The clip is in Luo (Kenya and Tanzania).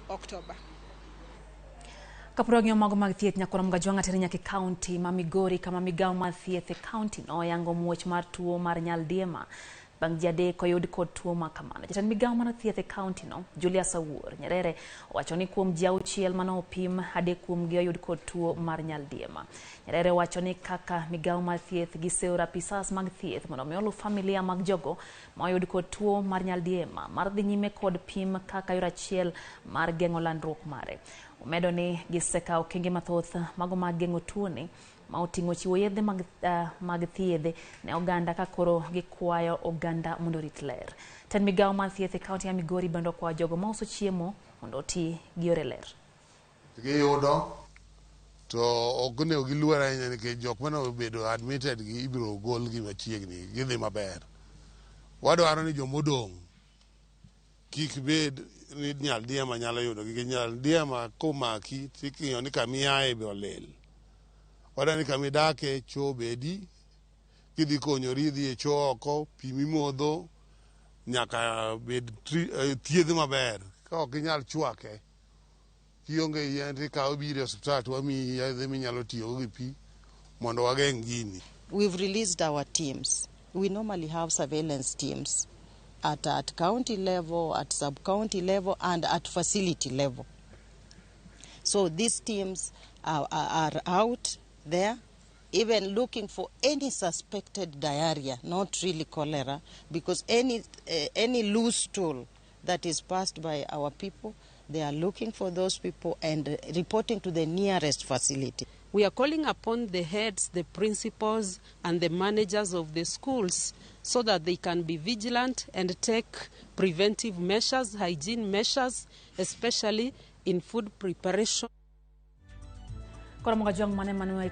October. Kapod wang'iyo mago mag thieth, nyakwar Mgajwang'a teri nyaka e kaunti ma Migori, kama migawo mar thieth e kaunti no oyango muoch mar tuo mar nyaldiema bang' ji 3 oyud kod tuo ma kamano. Jatend migawo mar thieth e kaunti no, Julius Awuor Nyerere, owacho ni kuom ji 6 mane opim, 3 kuomgi oyud kod tuo mar nyaldiema. Nyerere wacho ni kaka migawo mar thieth giseoro apisas mag thieth mondo mi oluw familia mag jogo ma oyud kod tuo mar nyaldiema mar dhi nyime kod pim kaka yor achiel mar geng'o landruok mare. Omedo ni gisekawo okenge mathoth mago mag geng'o tuoni ma oting'o chiwo yedhe mag thiedhe ne oganda ka koro gikwayo oganda mondo orit ler. Tend migawo mar thieth e kaunti ya Migori bende okwayo jogo mauso chiemo mondo oti gi yore ler. Giyudo to ok onego giluor ahinya nikech jok mane obedo admitted gi ibiro gol gi machiegni, gidhi maber. Wadwaro ni jomodong' kik bed ni nyaldiema nyalo yudo nikech nyaldiema komaki tiking'iyo ni kama iaye be olil. Wadwaro ni kama idake choo bedi, kidhi konyori idhi e choo oko, pi mimodho nyaka bed thiedh maber. Ka ok inyal chwake, kionge yien tikawo ibiro e osiptal to wamiyi yedhe minyalo tiyogo gi pi mondo wageng' gini. We've released our teams. We normally have surveillance teams at county level, at sub-county level, and at facility level. So these teams are out there, even looking for any suspected diarrhea, not really cholera, because any loose stool that is passed by our people, they are looking for those people and reporting to the nearest facility. We are calling upon the heads, the principals, and the managers of the schools so that they can be vigilant and take preventive measures, hygiene measures, especially in food preparation. Koro Mgajwang' mane manwe.